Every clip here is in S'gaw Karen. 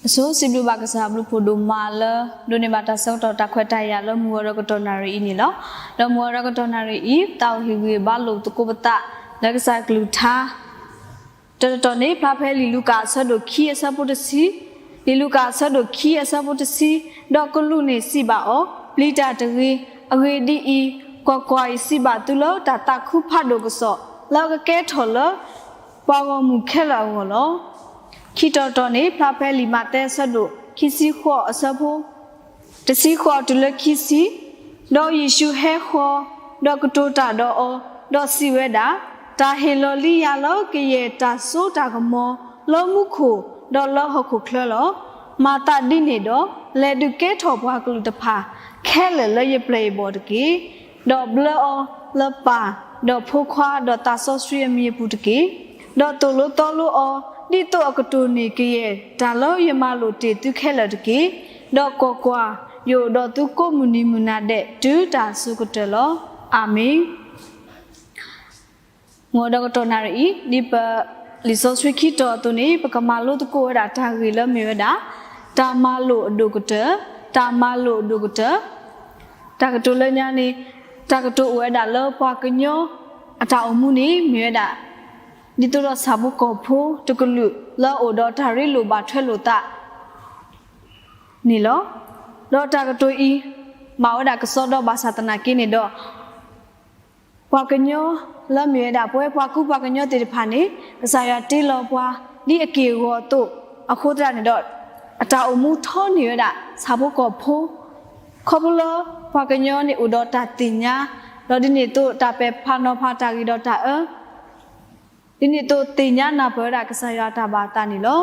အဆိ စံးဘျုးဘၣ်ကစၢ်အဘျုးဖှိၣ်ဒိၣ်မးလၢ ဒိးန့ၢ်ဘၣ်တၢ်ဆၢကတီၢ်တၢ်ခွဲးတၢ်ယာ်လၢမုၢ်ဂီၤဒီးကတီၢ်နၣ်ရံၣ်အံၤန့ၣ်လီၤ. ဒီးမုၢ်ဂီၤဒီးကတီၢ်နၣ်ရံၣ်အံၤ သးအိၣ်ဟ့ၣ်ဂံၢ်ဘါလိာ်သကိးပသးလၢကစၢ်ကလုၢ်ကထါ တၢ်တတီၤန့ၣ် ဖျါဖဲလံာ်လူၤကၣ်အဆၢဒိၣ်ခံအဆၢဖိတဆံ, လံာ်လူၤကၣ်အဆၢဒိၣ်ခံအဆၢဖိတဆံ, ဒီးကလူးန့ၣ်စံးဘၣ်အီၤ, ပျံၤတၢ်တဂ့ၤ, အဂ့ၢ်ဒ်အံၤ, ကွၢ်ကွၢ်, ယစံးဘၣ်သုလၢတၢ်သးခုဖးဒိၣ်ကစီၣ် လၢကကဲထီၣ်လၢ ပှၤဂီၢ်မုၢ်ခဲလၢာ်အဂီၢ်လီၤ. ခံတီၤတတီၤန့ၣ် ဖျါဖဲလံာ်မးသဲအဆၢဒိၣ်ခံဆံဃိးအဆၢဖိ တဆံဃိးတုၤလၢခံဆံ, ဒီးယ့ၣ်ၡူးဟဲဃီၤ, ဒီးကတိၤတၢ်ဒီးအီၤ, ဒီးစံးဝဲဒၣ်, တၢ်ဟ့ၣ်လီၤလံယၤလၢကယဲၢ်တၢ်စိတၢ်ကမီၤ လၢမူခိၣ်ဒီးလၢဟီၣ်ခိၣ်ချၢလီၤ. မၤသးဒ်န့ၣ်ဒီး, လဲၤဒုးကဲထီၣ်ပှၤကလုာ်တဖၣ် ခဲလၢာ်လၢယပျဲၢ်ယဘီၣ်တက့ၢ်. ဒီးဘျၢအီၤလၢပၢ်, ဒီးဖိခွါ, ဒီးသးစီဆှံအမံၤအပူၤတက့ၢ်. ဒီးသိၣ်လိသီလိအီၤ, ဒ်သိးအကတိၢ်န့ၢ်ကယဲၢ်တၢ်လၢယမၤလိာ်တ့ၢ်သုခဲလၢာ်တက့ၢ်. ဒီးကွၢ်ကွၢ်, ယအိၣ်ဒီးသုကိးမုၢ်နံၤမုၢ်နၤဒဲး တုၤတၢ်အစိၤကတၢၢ်လီၤ. အၤမ့ၣ်. မုၢ်ဂီၤဒီးကတီၢ်နၣ်ရံၣ်အံၤ ဒ်ပလံာ်စီဆှံခံတီၤအသိးန့ၣ် ပကမၤလိသကိးဝဲဒၣ်တၢ်ဂ့ၢ်လၢမ့ၢ်ဝဲဒၣ် တၢ်မၤလိာ်အဒိၣ်ကတၢၢ်, တၢ်မၤလိာ်အဒိၣ်ကတၢၢ်. တၢ်ကတိၤလၢညါန့ၣ် တၢ်ကတိၤအိၣ်ဝဲဒၣ်လၢပှၤကညီအတၢ်အိၣ်မူန့ၣ် မ့ၢ်ဝဲဒၣ် ဒ်သိးဒီးဆၣ်ဖိကီၢ်ဖိတကလုာ်လၢအအိၣ်ဒီးတၢ်ရ့လိာ်ဘၣ်ထွဲလိာ်သး န့ၣ်လီၤ. ဒီးတၢ်ကတိၤအံၤ ဘၣ်ဝဲဒၣ်ကစီဒီဘၣ်ဆၣ်သနာ်က့န့ၣ်ဒီး ပှၤကညီလၢမ့ၢ်ဝဲဒၣ် ပဝဲပှၤကူပှၤကညီသ့ၣ်တဖၣ်န့ၣ် ကစၢ်ယွၤတ့လီၤပှၤဒ်အက့ၢ်အဂီၤအသိး အဃိသတးန့ၣ်ဒီး အတၢ်အိၣ်မူထီန့ၢ်ဝဲဒၣ်ဆၣ်ဖိကီၢ်ဖိ ခီဖျိလၢပှၤကညီန့ၣ်အိၣ်ဒီးတၢ်သ့ၣ်ညါ, ဒီးဒ်န့ၣ်အသိးတၢ်ပဲာ်ဖးနီၤဖးတၢ်ဂ့ၤဒီးတၢ်အၢ ဒ်န့ၣ်အသိးသ့ၣ်ညါနၢ်ပၢၢ်ဝဲဒၣ်ကစၢ်ယွၤအတၢ်ဘၣ်အသးန့ၣ်လီၤ.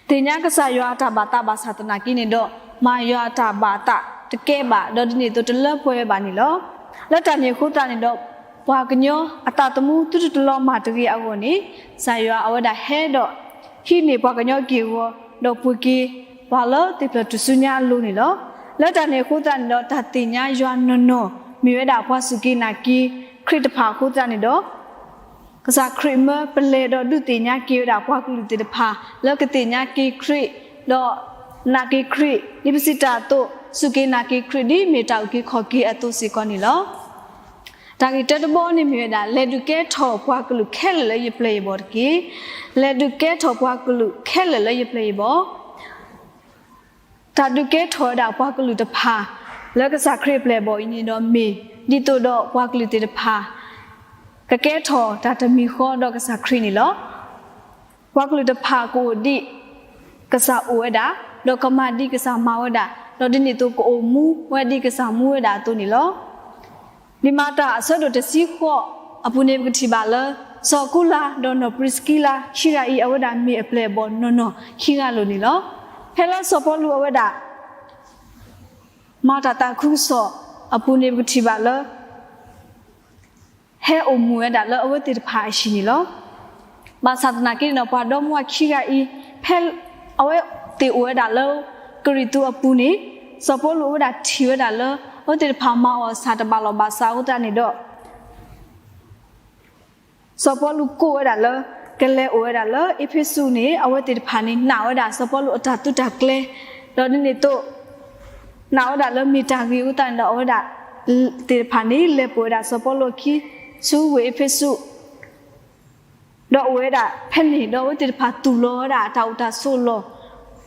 သ့ၣ်ညါကစၢ်ယွၤအတၢ်ဘၣ်သးဘၣ်ဆၣ်သနာ်က့န့ၣ်ဒီး မၤယွၤအတၢ်ဘၣ်သးတကဲဘၣ် ဒီးဒ်န့ၣ်အသိးတလၢပှဲၤဝဲဘၣ်န့ၣ်လီၤ. လၢတၢ်န့ၣ်အဃိသတးန့ၣ်ဒီး ပှၤကညီအသးသမူသုတတလီၤမၢ်တဂ့ၤအဂီၢ်န့ၣ် ကစၢ်ယွၤအဝဲဒၣ်ဟဲဒီး ဟံးန့ၢ်ပှၤကညီက့ၢ်အဂီၤ ဒီးပှ့ၤက့ၤပှၤလၢသ့ၣ်ဖျၢၣ်ထူၣ်စုညါအလိၤန့ၣ်လီၤ. လၢတၢ်န့ၣ်အဃိသတးန့ၣ်ဒီး တၢ်သ့ၣ်ညါယွၤနီၢ်နီၢ် မ့ၢ်ဝဲဒၣ်ပှၤစူၢ်က့ၤနာ်က့ၤခရံာ်တဖၣ်အဃိသတးန့ၣ်ဒီး ကစၢ်ခရံာ်မၢပလဲၤဒီးဒုးသ့ၣ်ညါက့ၤဝဲဒၣ်ပှၤကလုာ်သ့ၣ်တဖၣ် လၢကသ့ၣ်ညါက့ၤခရံာ် ဒီးနာ်က့ၤခရံာ် ဒ်ပစံးတၢ်အသိး စူၢ်က့ၤနာ်က့ၤခရံာ်ဒ်မ့ၢ်တၢ်အုၣ်က့ၤခီၣ်က့ၤအသိးစ့ၢ်ကီးန့ၣ်လီၤ. တၢ်ဂ့ၢ်တၢတဘီန့ၣ်မ့ၢ်ဝဲဒၣ် လဲၤဒုးကဲထီၣ်ပှၤကလုာ်ခဲလၢာ်လၢယပျဲၢ်ယဘီၣ်တက့ၢ်. လဲၤဒုးကဲထီၣ်ပှၤကလုာ်ခဲလၢာ်လၢယပျဲၢ်ယဘီၣ် တၢ်ဒုးကဲထီၣ်ဝဲဒၣ်ပှၤကလုာ်တဖၣ် လၢကစၢ်ခရံာ်အပျဲၢ်အဘီၣ်အံၤန့ၣ်ဒီးမ့ၢ် ဒ်သိးဒီးပှၤကလုာ်သ့ၣ်တဖၣ် ကကဲထီၣ်တၢ်တမံၤဃီဒီးကစၢ်ခရံာ်န့ၣ်လီၤ. ပှၤကလုာ်တဖၣ်ကအိၣ်ဒ်ကစၢ်အိၣ်ဝဲဒၣ်, ဒီးကမၤဒ်ကစၢ်မၤဝဲဒၣ်, ဒီးဒ်န့ၣ်အသိးကအိၣ်မူဝဲဒ်ကစၢ်မူဝဲဒၣ်အသိးန့ၣ်လီၤ. လံာ်မၤတၢ်အဆၢဒိၣ်တဆံဃိးအပူၤန့ၣ် ပကထံၣ်ဘၣ်လၢ စီၤကူလၤဒီးနီၢ်ပြံးစကံလၤခံဂၤအံၤ အဝဲဒၣ်မ့ၢ်အပျဲၢ်အဘီၣ်နီၢ်နီၢ်ခံဂၤလိၤန့ၣ်လီၤ. ဖဲလၢစီၤပီလူးအဝဲဒၣ် မၤတၢ်သးခုကစီၣ်အပူၤန့ၣ် ပကထံၣ်ဘၣ်လၢ ဟဲအိၣ်မူဝဲဒၣ်လၢအဝဲသ့ၣ်တဖၣ်အဟံၣ်န့ၣ်လီၤ. ဘၣ်ဆၣ်သနာ်က့န့ၣ်ဒီး ပှၤဒီမါဝၤခံဂၤအံၤ ဖဲအဝဲသ့ၣ်အိၣ်ဝဲဒၣ်လၢကရံၣ်သူးအပူၤန့ၣ် စီၤပီလူးအဝဲဒၣ်ထံၣ်ဝဲဒၣ်လၢ အဝဲသ့ၣ်တဖၣ်မၤအီၣ်ဆၣ်တဘၣ်လီၢ်ဘၣ်စးအဃိသတးန့ၣ်ဒီး စီၤပီလူးကိးဝဲဒၣ်လၢ ကလဲၤအိၣ်ဝဲဒၣ်လၢအ့းဖ့းစူးန့ၣ် အဝဲသ့ၣ်တဖၣ်န့ၣ် နာ်ဝဲဒၣ်စီၤပီလူးအတၢ်သုးတၢ်ကျဲၤ, ဒီးဒ်န့ၣ်အသိး နာ်ဝဲဒၣ်လၢမ့ၢ်တၢ်ဂ့ၤအဃိသတးန့ၣ်ဒီး အဝဲဒၣ်သ့ၣ်တဖၣ်န့ၣ် လဲၤပိာ်ဝဲဒၣ်စီၤပီလူးအခံ ဆူဝ့ၢ်အ့းဖ့းစူး ဒီးအိၣ်ဝဲဒၣ်ဖဲန့ၣ် ဒီးအဝဲသ့ၣ်တဖၣ်သူၣ်လီၤဝဲဒၣ်အတၢ်အိၣ်တၢ်ဆိးအလီၢ်,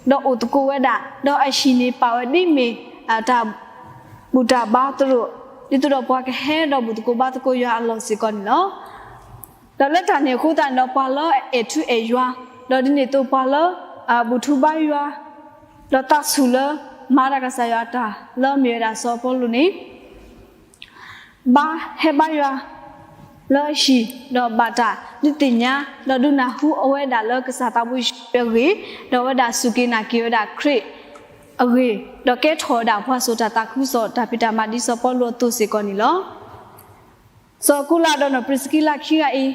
ဒီးအိၣ်သကိးဝဲဒၣ်, ဒီးအဟံၣ်န့ၣ်ပာ်ဝဲဒ်မ့ၢ်အတၢ်ဘူၣ်တၢ်ဘါသရိာ်, ဒ်သိးဒီးပှၤကဟဲဒီးဘူၣ်သကိးဘါသကိးယွၤအလီၢ်စ့ၢ်ကီးန့ၣ်လီၤ. ဒီးလၢတၢ်န့ၣ်အဃိသတးန့ၣ်ဒီး ပှၤလၢအအဲၣ်ထူအဲၣ်ယွၤ, ဒီးဒ်န့ၣ်အသိးပှၤလၢအဘူၣ်ထူဘါယွၤ, ဒီးသးဆူၣ်လၢမၤတၢ်ကစၢ်ယွၤအတၢ်လၢမ့ၢ်ဝဲဒၣ်စီၤပီလူးန့ၣ် ဘါဟဲဘါယွၤလၢအဟံၣ်, ဒီးဘၣ်တၢ်ဒုးသ့ၣ်ညါ, ဒီးဒုးနၢ်ဟူအဝဲဒၣ်လၢကစၢ်သးဘိယ့ၣ်ၡူးအဂ့ၢ်, ဒီးအဝဲဒၣ်စူၢ်က့ၤနာ်က့ၤဝဲဒၣ်ခရံာ်အဂ့ၢ်, ဒီးကဲထီၣ်ဝဲဒၣ်ပှၤစိာ်တၢ်သးခုကစီၣ်တၢ်ဖံးတၢ်မၤဒ်စီၤပီလူးအသိးစ့ၢ်ကီးန့ၣ်လီၤ. စီၤကူလၤဒီးနီၢ်ပြံးစကံလၤခံဂၤအံၤ,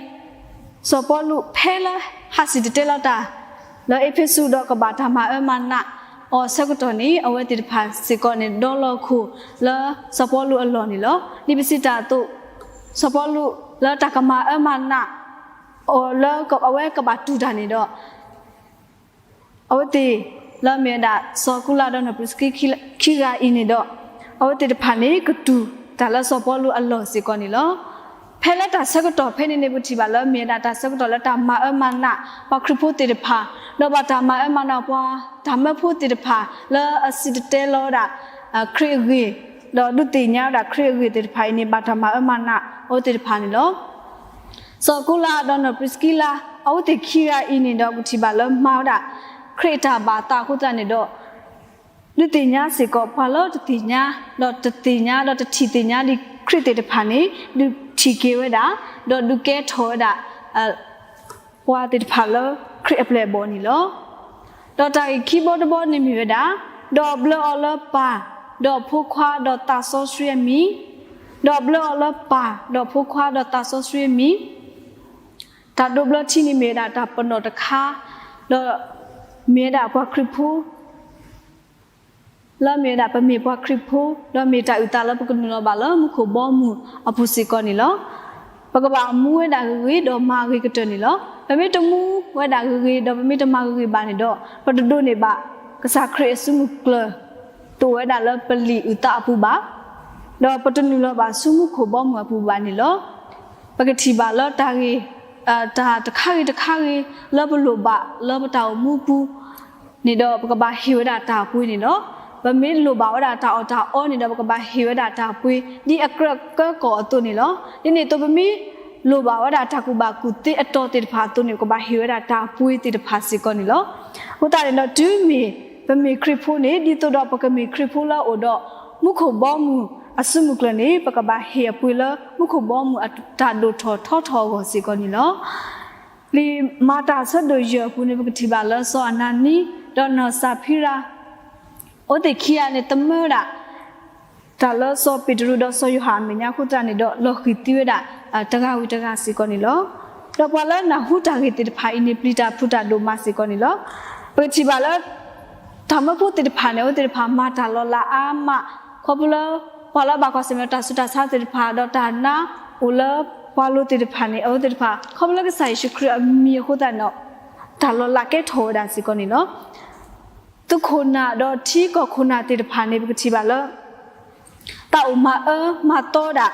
စီၤပီလူးဖဲလၢဟးစံၣ်တဲၤတဲလီၤတၢ် လၢအ့းဖ့းစူးဒီးကဘၣ်တၢ်မၤအၢမၤနးအီၤအဆၢကတီၢ်န့ၣ် အဝဲသ့ၣ်တဖၣ်စ့ၢ်ကီးန့ၣ် ဒီလီၤခိၣ်လၢစီၤပီလူးအလီၢ်န့ၣ်လီၤ. ဒ်ပစံးတၢ်အသိး, စီၤပီလူးလၢတၢ်ကမၤအၢမၤနးအီၤလၢအဝဲကဘၣ်တူၢ်တၢ်န့ၣ်ဒီး အဝဲသ့ၣ်လၢအမ့ၢ်ဝဲဒၣ် စီၤအကူလးဒီးနီၢ်ပြံးစကံခံဂၤအံၤန့ၣ်ဒီး အဝဲသ့ၣ်တဖၣ်န့ၣ် ကတူၢ်တၢ်လၢစီၤပီလူးအလီၢ်စ့ၢ်ကီးန့ၣ်လီၤ. ဖဲလၢတၢ်ဆၢကတီၢ်ဖဲန့ၣ်န့ၣ် ပကထံၣ်ဘၣ်လၢမ့ၢ်ဝဲဒၣ်တၢ်ဆၢကတီၢ်လၢတၢ်မၤအၢမၤနးပှၤခရံာ်ဖိသ့ၣ်တဖၣ်, ဒီးဘၣ်တၢ်မၤအၢမၤနးပှၤတၢ်မၢဖိသ့ၣ်တဖၣ် လၢအစံၣ်တဲၤတဲလီၤဝဲဒၣ်ခရံာ်အဂ့ၢ်, ဒီးဒုးသ့ၣ်ညါဝဲဒၣ်ခရံာ်အဂ့ၢ်သ့ၣ်တဖၣ်အံၤန့ၣ် ဘၣ်တၢ်မၤအၢမၤနးအဝဲသ့ၣ်တဖၣ်န့ၣ်လီၤ. စီၤအကူလးဒီးနီၢ်ပြံးစကံလး အဝဲသ့ၣ်ခံဂၤအံၤန့ၣ်ဒီး ပကထံၣ်ဘၣ်လၢမၤဝဲဒၣ် ခရံာ်အတၢ်ဘၣ်သးအဃိသတးန့ၣ်ဒီး ဒုးသ့ၣ်ညါစ့ၢ်ကီးပှၤလၢတသ့ၣ်ညါ, ဒီးတသ့ၣ်ညါ, ဒီးတထံၣ်သ့ၣ်ညါဒံးခရံာ်သ့ၣ်တဖၣ်န့ၣ် ဒုးထံၣ်က့ၤဝဲဒၣ်, ဒီးဒုးကဲထီၣ်ဝဲဒၣ် ပှၤသ့ၣ်တဖၣ်လၢခရံာ်အပျဲၢ်အဘီၣ်န့ၣ်လီၤ. ဒီးတၢ်ဂ့ၢ်ခံဘီတဘီန့ၣ်မ့ၢ်ဝဲဒၣ်, ဒီးဘျၢအီၤလၢပၢ်, ဒီးဖိခွါ, ဒီးသးစီဆှံအမံၤ, ဒီးဘျၢအီၤလၢပၢ်, ဒီးဖိခွါ, ဒီးသးစီဆှံအမံၤ, တၢ်ဒိးဘျၢထံန့ၣ်မ့ၢ်ဝဲဒၣ်တၢ်ပနီၣ်တခါ, ဒီးမ့ၢ်ဝဲဒၣ်ပှၤခရံာ်ဖိ လၢမ့ၢ်ဝဲဒၣ်ပမ့ၢ်ပှၤခရံာ်ဖိ, ဒီးမ့ၢ်တၢ်အုၣ်သးလၢပကနုာ်လီၤဘၣ်လၢမူခိၣ်ဘီမုၢ်အပူၤစ့ၢ်ကီးန့ၣ်လီၤ. ပကဘၣ်မူဝဲဒၣ်ဂ့ၤဂ့ၤ ဒီးမၤဂ့ၤကတၢၢ်န့ၣ်လီၤ. ပမ့ၢ်တမူဝဲဒၣ်ဂ့ၤဂ့ၤ ဒီးပမ့ၢ်တမၤဂ့ၤဂ့ၤဘၣ်န့ၣ်ဒီး ပတဒိးန့ၢ်ဘၣ်ကစၢ်ခရံာ်အစုမုၢ်ကျၢၤ တအိၣ်ဝဲဒၣ်လၢပလံာ်အုၣ်သးအပူၤဘၣ်, ဒီးပတနုာ်လီၤဘၣ်ဆူမူခိၣ်ဘီမုၢ်အပူၤဘၣ်န့ၣ်လီၤ. ပကထံၣ်ဘၣ်လၢတၢ်ဂ့ၢ် တၢ်တခါဂ့ၤတခါဂ့ၤ လၢပလိၣ်ဘၣ်လၢပတၢ်အိၣ်မူပူၤန့ၣ်ဒီး ပကဘၣ်ဟ့ၣ်ဝဲဒၣ်တၢ်အပှ့ၤန့ၣ်လီၤ. ပမ့ၢ်လိၣ်ဘၣ်ဝဲဒၣ်တၢ်အီၣ်တၢ်အီန့ၣ်ဒီး ပကဘၣ်ဟ့ၣ်ဝဲဒၣ်တၢ်အပှ့ၤ ဒ်အကြၢးကၢကီၢ်အသိးန့ၣ်လီၤ. ဒ်န့ၣ်အသိး ပမ့ၢ်လိၣ်ဘၣ်ဝဲဒၣ်တၢ်ကူၣ်ဘၣ်ကူၣ်သ့အတီၤသ့ၣ်တဖၣ်အသိးန့ၣ် ပကဘၣ်ဟ့ၣ်ဝဲဒၣ်တၢ်အပှ့ၤသ့ၣ်တဖၣ်စ့ၢ်ကီးန့ၣ်လီၤ. အဃိသတးန့ၣ်ဒီး တုၤမ့ၢ်ပမ့ၢ်ခရံာ်ဖိန့ၣ် ဒ်သိးဒီးပကမ့ၢ်ခရံာ်ဖိလၢအအိၣ်ဒီး မူခိၣ်ဘီမုၢ်အစုမုၢ်ကျၢၤန့ၣ် ပကဘၣ်ဟ့ၣ်အပှ့ၤလၢမူခိၣ်ဘီမုၢ်အတၢ်ဒိၣ်ထီၣ်ထီထီၣ်အဂီၢ်စ့ၢ်ကီးန့ၣ်လီၤ. လံာ်မၤတၢ်အဆၢဒိၣ်ယဲၢ်အပူၤန့ၣ် ပကထံၣ်ဘၣ်လၢစီၤအနၤနံ ဒီးနီၢ်စဖံရၤ အဝဲသ့ၣ်ခံဂၤန့ၣ် သမၢဝဲဒၣ် တၢ်လၢစီၤပ့းတရူးဒီးစီၤယိၤဟၣ်အမဲာ်ညါအဃိသတးန့ၣ်ဒီး လီၤဃံၤသံဝဲဒၣ် တဂၤဝံၤတဂၤစ့ၢ်ကီးန့ၣ်လီၤ. ဒီးပှၤလၢနၢ်ဟူတၢ်ဂ့ၢ်သ့ၣ်တဖၣ်အံၤန့ၣ် ပျံၤတၢ်ဖုးတၢ်ဒိၣ်မးစ့ၢ်ကီးန့ၣ်လီၤ. ပကထံၣ်ဘၣ်လၢ တၢ်မၢဖိသ့ၣ်တဖၣ်န့ၣ် အဝဲသ့ၣ်တဖၣ်မၤတၢ်လီၤလးအါမး, ခီဖျိလၢ ပှၤလၢအဘၣ်ကွၢ်ဆၢၣ်မဲာ်တၢ်ဆူးတၢ်ဆါသ့ၣ်တဖၣ် ဒီးတၢ်နါအိၣ်လၢပှၤလိၤသ့ၣ်တဖၣ်န့ၣ် အဝဲသ့ၣ်တဖၣ် ခီဖျိလၢကစၢ်ယ့ၣ်ၡူးခရံာ်အမံၤအဃိသတးန့ၣ်ဒီး တၢ်လီၤလးကဲထီၣ်ဝဲဒၣ်စ့ၢ်ကီးန့ၣ်လီၤ. သုးခိၣ်နၢ်ဒီးထံကီၢ်ခိၣ်နၢ်သ့ၣ်တဖၣ်န့ၣ် ပကထံၣ်ဘၣ်လၢ တၢ်အိၣ်မၤအၢမၤသီဒၣ်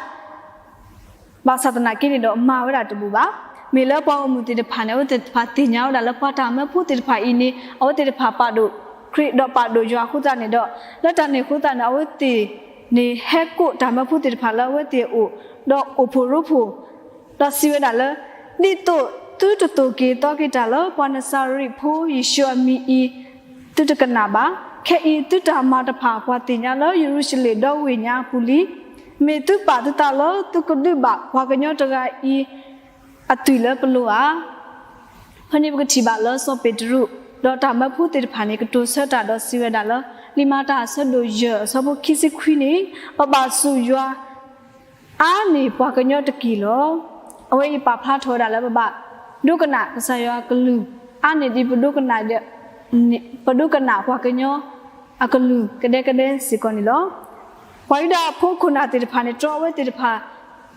ဘၣ်ဆၣ်သနာ်က့န့ၣ်ဒီး မၤဝဲဒၣ်တဘူၣ်ဘၣ်. မ့ၢ်လၢပှၤဂီၢ်မုၢ်သ့ၣ်တဖၣ်န့ၣ် အဝဲသ့ၣ်တဖၣ်သ့ၣ်ညါဝဲဒၣ်လၢပှၤတၢ်မၢဖိသ့ၣ်တဖၣ်အံၤန့ၣ် အဝဲသ့ၣ်တဖၣ်ပာ်ဒိၣ်ခရံာ်ဒီးပာ်ဒိၣ်ယွၤအဃိသတးန့ၣ်ဒီး လၢတၢ်န့ၣ်အဃိသတးန့ၣ် အဝဲသ့ၣ်န့ၣ်ဟဲကိးတၢ်မၢဖိသ့ၣ်တဖၣ်လၢအဝဲသ့ၣ်အအိၣ် ဒီးအိၣ်ဖှိၣ်ရိဖှိၣ် ဒီးစံးဝဲဒၣ်လၢ ဒ်သိးသုတသိၣ်က့ၤသီက့ၤတၢ်လၢပှၤနစၤရ့းဖိယ့ၣ်ၡူးအမံၤအံၤ သုတကနၣ်ဘၣ်. ခဲအံၤသုတၢ်မၤတဖၣ် ပှၤသ့ၣ်ညါလၢယရူၤၡလ့ၣ်ဒီဝ့ၢ်ညါအပူၤလံ. မ့ၢ်သုပာ်သုသးလၢသုကဒုးဘၣ်ပှၤကညီတဂၤအံၤ အသွံၣ်လၢပလိၤဧါ. ဖဲန့ၣ်ပကထံၣ်ဘၣ်လၢစီၤပ့းတရူး ဒီးတၢ်မၢဖိသ့ၣ်တဖၣ်န့ၣ် ကတိၤဆၢတၢ်ဒီးစံးဝဲဒၣ်လၢ လံာ်မၤတၢ်အဆၢဒိၣ်ယဲၢ်အဆၢဖိခံဆံခွံန့ၣ် ပဘၣ်စူၢ်ယွၤ အါန့ၢ်ပှၤကညီတက့ၢ်လီၤ. အဝဲအံၤပာ်ဖျါထီၣ်ဝဲဒၣ်လၢပဘၣ်ဒိကနၣ်ကစၢ်ယွၤအကလုၢ် အါန့ၢ်ဒ်ပဒိကနၣ် ပဒိကနၣ်ပှၤကညီအကလုၢ်ကဒဲကဒဲစ့ၢ်ကီးန့ၣ်လီၤ. ပှၤယူဒၤအဖိခိၣ်နၢ်သ့ၣ်တဖၣ်န့ၣ် တြီအဝဲသ့ၣ်တဖၣ်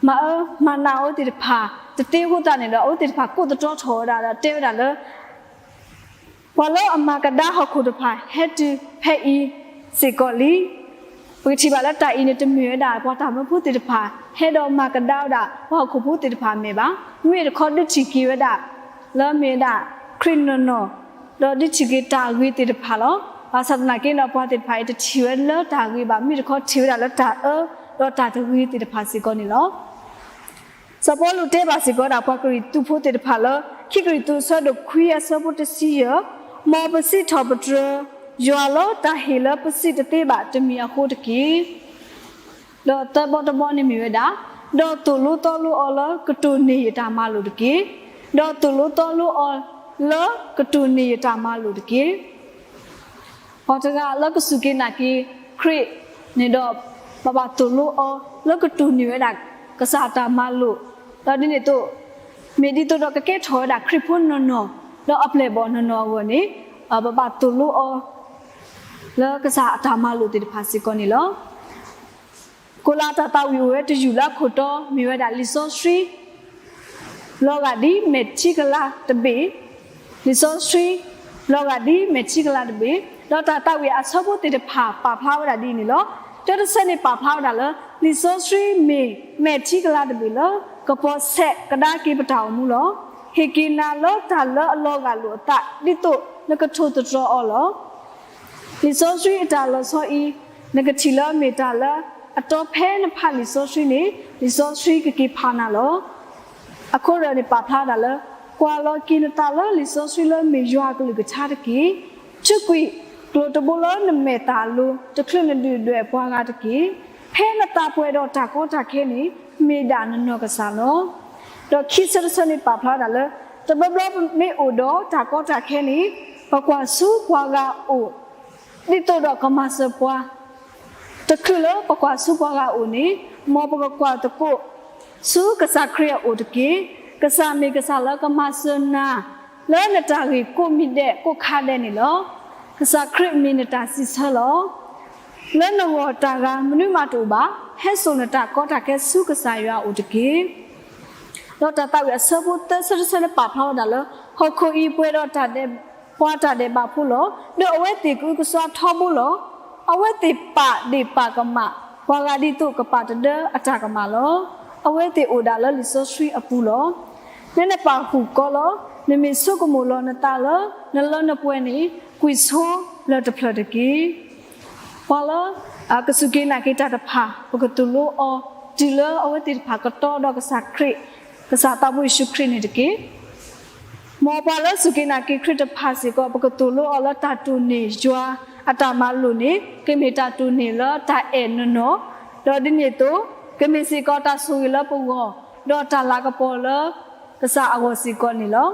မၤအၢမၤနးအဝဲသ့ၣ်တဖၣ် တသ့အဃိသတးန့ၣ်ဒီး အဝဲသ့ၣ်တဖၣ်ကိးသတြီထီၣ်ဝဲဒၣ်ဒီးတဲဝဲဒၣ်လၢ ပှၤလၢအမၤကဒါဟီၣ်ခိၣ်တဖၣ်ဟဲတုၤဖဲအံၤစ့ၢ်ကီးလံ. ပကထံၣ်ဘၣ်လၢတၢ်အံၤန့ၣ် တမ့ၢ်ဝဲဒၣ်ပှၤတၢ်မၢဖိသ့ၣ်တဖၣ် ဟဲဒီးမၤကဒါဝဲဒၣ်ပှၤဟီၣ်ခိၣ်ဖိသ့ၣ်တဖၣ်အမဲာ်ဘၣ်. မ့မ့ၢ်တခီဒုးထံၣ်က့ၤဝဲဒၣ် လၢမ့ၢ်ဝဲဒၣ်ခရံာ်နီၢ်နီၢ် ဒီးဒုးထံၣ်က့ၤတၢ်ဂ့ၤသ့ၣ်တဖၣ်လီၤ. ဘၣ်ဆၣ်သနာ်က့ဒီး ပှၤသ့ၣ်တဖၣ်အံၤတထံၣ်ဝဲလၢတၢ်ဂ့ၤဘၣ်, မ့မ့ၢ်တခီထံၣ်ဝဲဒၣ်လၢတၢ်အၢ ဒီးတၢ်တဂ့ၤသ့ၣ်တဖၣ်စ့ၢ်ကီးန့ၣ်လီၤ. စီၤပီလူးတဲဘၣ်စ့ၢ်ကီးဝဲဒၣ်ပှၤကရံၣ်သူးဖိသ့ၣ်တဖၣ်လၢ ခံကရံၣ်သူးအဆၢဒိၣ်ခွံအဆၢဖိတဆံယဲၢ်, မ်ပစံးထီၣ်ပတြၢၤယွၤလၢတၢ်ဟ့ၣ်လၢပစံးတသ့ဘၣ်တမံၤအဃိတက့ၢ်. ဒီးသၢဘီတဘီန့ၣ်မ့ၢ်ဝဲဒၣ်, ဒီးသိၣ်လိသီလိအီၤလၢကတိၢ်န့ၢ်ယတၢ်မၤလိာ်တက့ၢ်. ဒီးသိၣ်လိသီလိအီၤလၢကတိၢ်န့ၢ်ယတၢ်မၤလိာ်တက့ၢ်. ပှၤတဂၤလၢကစူၢ်က့ၤနာ်က့ၤခရံာ်န့ၣ်ဒီး ဘၣ်ဘၣ်သိၣ်လိအီၤလၢကတိၢ်န့ၢ်ဝဲဒၣ်ကစၢ်အတၢ်မၤလိာ်, ဒီးဒ်န့ၣ်အသိး မ့ၢ်ဒ်သိးဒီးကကဲထီၣ်ဝဲဒၣ်ခရံာ်ဖိနီၢ်နီၢ်, ဒီးအပျဲၢ်အဘီၣ်နီၢ်နီၢ်အဂီၢ်န့ၣ် ပဘၣ်သိၣ်လိအီၤ လၢကစၢ်အတၢ်မၤလိာ်သ့ၣ်တဖၣ်စ့ၢ်ကီးန့ၣ်လီၤ. ကိးလၢတၢ်သးဝံၣ်အိၣ်ဝဲတယုၢ်လၢအခိၣ်တီ မ့ၢ်ဝဲဒၣ်လံာ်စီဆှံ လီၤဂာ်ဒ်မဲာ်ထံကလၤတဘ့ၣ်, လံာ်စီဆှံ လီၤဂာ်ဒ်မဲာ်ထံကလၤတဘ့ၣ်, ဒီးတၢ်သးဝံၣ်အဆၢဖိသ့ၣ်တဖၣ်ပာ်ဖျါဝဲဒၣ်ဒ်အံၤန့ၣ်လီၤ. တၢတဆၢန့ၣ်ပာ်ဖျါဝဲဒၣ်လၢ လံာ်စီဆှံမ့ၢ်မဲာ်ထံကလၤတဘ့ၣ်လၢ ကပီၤဆဲးကဒါက့ၤပတၢ်အိၣ်မူလီၤ. ဟ့ၣ်က့ၤနၤလၢတၢ်လၢအလီၤဂာ်လိာ်အသး ဒ်သိးနကထိၣ်သတြီၤအီၤလီၤ. လံာ်စီဆှံအတၢ်လီၤဆီအံၤ နကထံၣ်လၢမ့ၢ်တၢ်လၢအတီဖဲနဖးလံာ်စီဆှံန့ၣ် လံာ်စီဆှံကက့ၤဖးနၤလီၤ. အဃိဒီးန့ၣ်ပာ်ဖျါဒၣ်လၢ ကွၢ်လီၤက့ၤနသးလၢလံာ်စီဆှံလၢမ့ၢ်ယွၤအကလုၢ်ကထါတက့ၢ်. ထုးကွံာ်ကျိၤတဘိလၢနမဲာ်သၣ်အလိၤ တချုးနဒုၣ်ဒွဲၣ်ပှၤဂၤတက့ၢ်. ဖဲနသးပှဲၤဒီးတၢ်ကီတၢ်ခဲန့ၣ် မ့ၢ်ဒၣ်နနီၢ်ကစၢ်လီၤ. ဒီးခံဆၢတဆၢန့ၣ်ပာ်ဖျါဒၣ်လၢ တဘျီဘျီပမ့ၢ်အိၣ်ဒီးတၢ်ကီတၢ်ခဲန့ၣ် ပကွၢ်ဆူပှၤဂၤအအိၣ် ဒ်သိးဒီးကမၤစၢၤပှၤ တချုးလၢပကွၢ်ဆူပှၤဂၤအအိၣ်န့ၣ် မ်ပကကွၢ်သကိး ဆူကစၢ်ခရံာ်အအိၣ်တက့ၢ်. ကစၢ်မ့ၢ်ကစၢ်လၢကမၤစၢၤနၤ လၢနတၢ်ဂ့ၢ်ကိးမံၤဒဲးကိးခါဒဲးန့ၣ်လီၤ. ကစၢ်ခရံာ်မ့ၢ်နတၢ်စံးဆၢလီၤ. လၢနဂီၢ်တၢ်ဂၤမနုၤမးတအိၣ်ဘၣ်. ဟဲစိာ်နတၢ်ကီတၢ်ခဲဆူကစၢ်ယွၤအအိၣ်တက့ၢ်. ဒီးတၢ်သးဝံၣ်အဆၢဖိသၢဆၢတဆၢန့ၣ်ပာ်ဖျါဝဲဒၣ်လၢ ဟီၣ်ခိၣ်အံၤပှဲၤဒီးတၢ်ဒဲး ပှၤတၢ်ဒဲးဘးဖိလီၤ. ဒီးအဝဲသ့ၣ်ကအုကစွါထီဘိလီၤ. အဝဲသ့ၣ်ပာ်ဒ့ၣ်ပာ်ကမၣ် ပှၤဂၤဒ်သိးကပာ်တဒၢအတၢ်ကမၣ်လီၤ. အဝဲသ့ၣ်အိၣ်ဒၣ်လၢလံာ်စီဆှံအပူၤလီၤ. နနပာ်ဃုာ်ကီလီၤ. နမ့ၢ်ဆိကမိၣ်လီၤနသးလၢနလၢနပှဲၤန့ၣ် ကွံာ်ဆိလၢတဖျၢၣ်တက့ၢ်. ပှၤလၢ ကစူၢ်က့ၤနာ်က့ၤတၢ်တဖၣ် ပကသိၣ်လိအီၤ တုၤလၢအဝဲသ့ၣ်တဖၣ်ကတီဒီးကစၢ်ခရံာ် ကစၢ်သးဘိယ့ၣ်ၡူးခရံာ်န့ၣ်တက့ၢ်. မ်ပှၤလၢစူၢ်က့ၤနာ်က့ၤခရံာ်တဖၣ်စ့ၢ်ကီး ပကသိၣ်လိအီၤလၢတၢ်တိၢ်န့ၢ်ယွၤအတၢ်မၤလိာ်န့ၣ် ကမ့ၢ်တၢ်တိၢ်န့ၢ်လၢတၢ်အဲၣ်နီၢ်နီၢ်, ဒီးဒ်န့ၣ်အသိး ကမ့ၢ်စ့ၢ်ကီးတၢ်ဆိၣ်ဂ့ၤလၢပဂီၢ် ဒီးတၢ်လၤကပီၤလၢ ကစၢ်အဂီၢ်စ့ၢ်ကီးန့ၣ်လီၤ.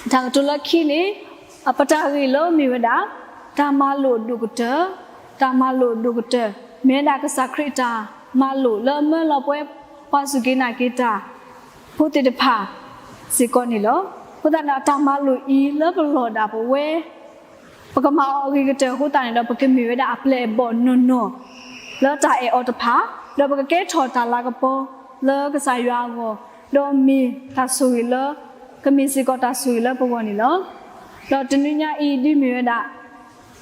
တၢ်ကတိၤလၢခံန့ၣ် ပတၢ်ဂ့ၢ်လၢမ့ၢ်ဝဲဒၣ် တၢ်မၤလိာ်အဒိၣ်ကတၢၢ်, တၢ်မၤလိာ်အဒိၣ်ကတၢၢ် မ့ၢ်ဝဲဒၣ်ကစၢ်ခရံာ်အတၢ်မၤလိာ်လၢအမၢလီၤပှဲၤ ပှၤစူၢ်က့ၤနာ်က့ၤတၢ်ဖိသ့ၣ်တဖၣ်စ့ၢ်ကီးန့ၣ်လီၤ. အဃိသတးန့ၣ် အတၢ်မၤလိာ်အံၤလၢပလီၢ်ဒၣ်ပဝဲ ပကမၤအီၤအဂ့ၤကတၢၢ်အဃိသတးန့ၣ်ဒီး ပကမ့ၢ်ဝဲဒၣ်အပျဲၢ်အဘီၣ်နီၢ်နီၢ် လၢတၢ်အဲၣ်အီၤတဖၣ်, ဒီးပကကဲထီၣ်တၢ်လၤကပီၤလၢကစၢ်ယွၤအဂီၢ်, ဒီးမ့ၢ်တၢ်ဆိၣ်ဂ့ၤလၢ ကမ့ၢ်စ့ၢ်ကီးတၢ်ဆိၣ်ဂ့ၤလၢပဂီၢ်န့ၣ်လီၤ. ဒီးတနွံညါအံၤဒ်မ့ၢ်ဝဲဒၣ်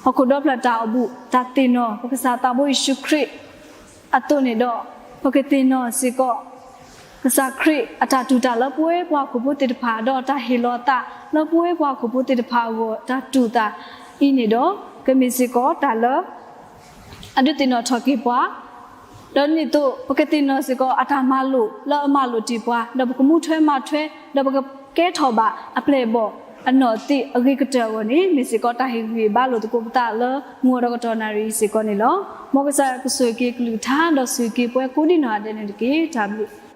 ဟီၣ်ခိၣ်ဒီဖျၢၣ်တၢ်အိၣ်ဘူး တၢ်သ့ၣ်နီၣ် ပကစၢ်သးဘိယ့ၣ်ၡူးခရံာ် အသိးန့ၣ်ဒီး ပကသ့ၣ်နီၣ်စ့ၢ်ကီး ကစၢ်ခရံာ်အတၢ်တူၢ်တၢ်လၢပဝဲပှၤဟီၣ်ခိၣ်ဖိသ့ၣ်တဖၣ် ဒီးအတၢ်ဟ့ၣ်လီၤအသးလၢပဝဲပှၤဟီၣ်ခိၣ်ဖိသ့ၣ်တဖၣ်အဂီၢ် တၢ်တူၢ်သးအံၤန့ၣ်ဒီး ကမ့ၢ်စ့ၢ်ကီးတၢ်လၢ အဒုးသ့ၣ်နီၣ်ထီၣ်က့ၤပှၤ ဒီးဒ်န့ၣ်အသိး ပကသ့ၣ်နီၣ်စ့ၢ်ကီးအတၢ်မၤလိာ်လၢအမၤလိာ်တ့ၢ်ပှၤ, ဒီးပကမူထွဲမၤထွဲ, ဒီးပကကဲထီၣ်ဘၣ်အပျဲၢ်အဘီၣ်အနီၢ်သ့ၣ်အဂ့ၤကတၢၢ်အဂီၢ်န့ၣ် မ့ၢ်စ့ၢ်ကီးတၢ်ဟ့ၣ်ဂံၢ်ဟ့ၣ်ဘါလိာ်သကိးပသးလၢမုၢ်ဂီၤဒီးကတီၢ်နၣ်ရံၣ်အံၤစ့ၢ်ကီးန့ၣ်လီၤ. မ်ကစၢ်ယွၤကဆိၣ်ဂ့ၤက့ၤအကလုၢ်ကထါ ဒီးဆိၣ်ဂ့ၤက့ၤပဝဲကိးဒံနီၢ်ဂၤဒဲးန့ၣ်တက့ၢ်. တၢ်ဘျုး